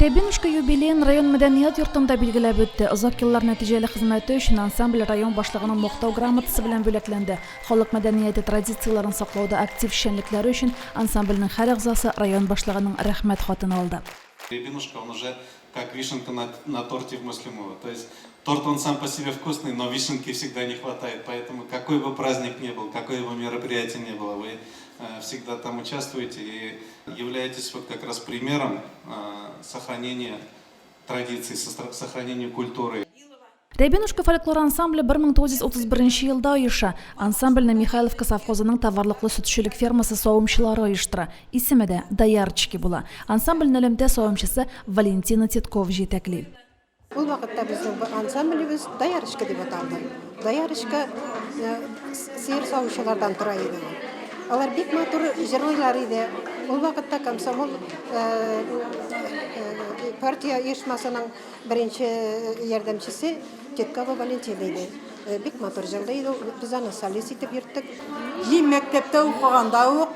Рябинушка юбилеен район мәдәният йортында билгеләп үтте. Озак еллар нәтиҗәле хезмәте өчен ансамбль район башлыгының Мактау грамотасы белән бүләкләнде. Халык мәдәнияте традицияләрен саклауда актив эшчәнлекләре өчен ансамбльнең һәр әгъзасы район башлыгының Рәхмәт хатын алды. Рябинушка, он уже как вишенка на, на торте в Муслюмово. То есть торт он сам по себе вкусный, но вишенки всегда не хватает. Поэтому какой бы праздник ни был, какое бы мероприятие ни было, вы всегда там участвуете и являетесь вот как раз примером сохранения традиций, сохранения культуры. Рябинушка фольклор ансамбле 1931 елда оеша. Ансамбльне Михайловка совхозының товарлыклы сөтчелек фермасы савымчылары оештыра. Исеме дә Доярочки була. Ансамбльне элемтә савымчысы Валентина Титкова җитәкли. Ул вакытта безнең бу ансамблебез Доярочка дип аталды. Доярочка сыер савучылардан тора иде ул. Алар бик матур җырлыйлар иде. Ул вакытта комсомол партия оешмасының беренче ярдәмчесе Титкова Валентина иде. Бик матур җырлый иде ул. Без аны солист итеп йөрттек. Мин мәктәптә укыганда ук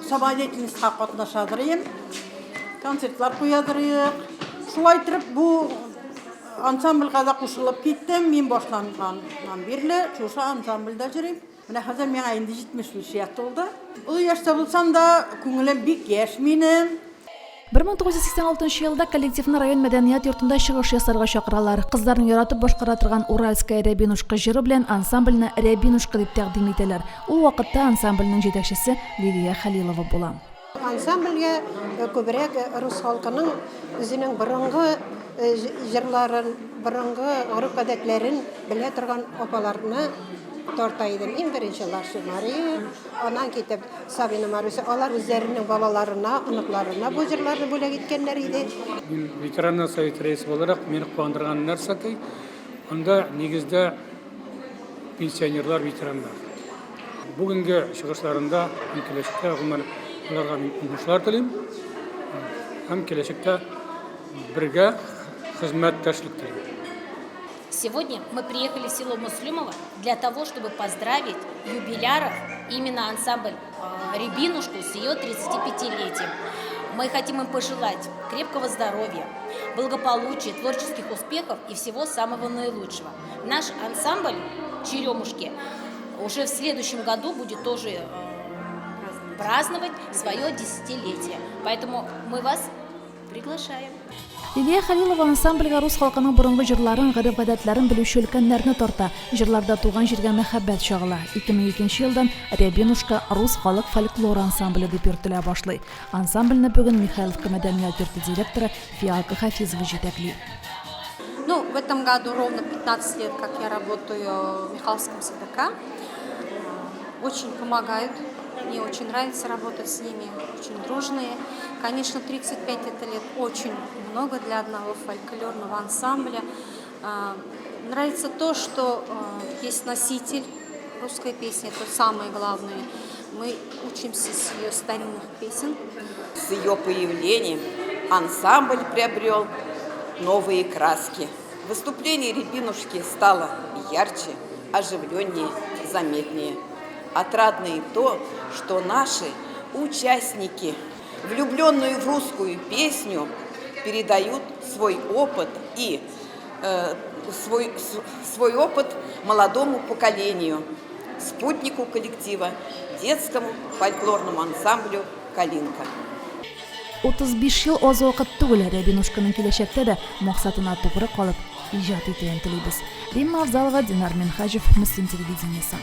самодеятельностька катнашадыр идем, концертлар куядыр идек. Шулай итеп, бу ансамбльгә дә кушылып киттем. Мин башланганнан бирле шушы ансамбльдә йөрим. Менә хәзер миңа инде 75 яшь тулды. Олы яшьтә булсам да, күңелем бик яшь минем. 1986 елда коллективны район мәдәният йортында чыгыш ясарга чакыралар. Кызларның яратып башкара торган Уральская рябинушка җыры белән ансамбльне Рябинушка дип тәкъдим итәләр. Ул вакытта ансамбльнең җитәкчесе Лилия Хәлилова була. Ансамбльгә күбрәк рус халкының үзенең борынгы җырларын, борынгы гореф-гадәтләрен белә торган апаларны тарта идем. Иң беренче Ларши Мария, аннан китеп Сабина Маруся. Алар үзләренең балаларына, оныкларына бу җырларны бүләк иткәннәр иде. Мин ветераннар советы рәисе буларак, мине куандырган нәрсә, анда нигездә пенсионерлар, ветераннар. Бүгенге чыгышларында һәм киләчәктә гомумән аларга мин уңышлар телим һәм киләчәктә бергә хезмәттәшлек телим. Сегодня мы приехали в село Муслюмово для того, чтобы поздравить юбиляров, именно ансамбль «Рябинушку» с ее 35-летием. Мы хотим им пожелать крепкого здоровья, благополучия, творческих успехов и всего самого наилучшего. Наш ансамбль «Черемушки» уже в следующем году будет тоже праздновать свое десятилетие. Поэтому мы вас приглашаем. Лилия Хәлилова ансамбльгә рус халкының борынгы җырларын, гореф-гадәтләрен белүче өлкәннәрне тарта. Җырларда туган җиргә мәхәббәт чагыла. 2002 елдан Рябинушка рус халык фольклор ансамбле дип йөртелә башлый. Ансамбльне бүген Михайловка мәдәният йорты директоры Фиалка Хафизова җитәкли. Ну, в этом году ровно 15 лет, как я работаю в Михайловском СДК. Очень помогают. Мне очень нравится работать с ними, очень дружные. Конечно, 35 это лет очень много для одного фольклорного ансамбля. Нравится то, что есть носитель русской песни, это самое главное. Мы учимся с ее старинных песен. С ее появлением ансамбль приобрел новые краски. Выступление «Рябинушки» стало ярче, оживленнее, заметнее. Отрадно и то, что наши участники, влюбленные в русскую песню, передают свой опыт и свой опыт молодому поколению, спутнику коллектива, детскому фольклорному ансамблю «Калинка». 35 ел аз вакыт түгел, Рябинушканың киләчәктә дә максатына тугры калып иҗат итүен телибез. Римма Авзалова, Динар Минһаҗев, Мөслим телевидениесе.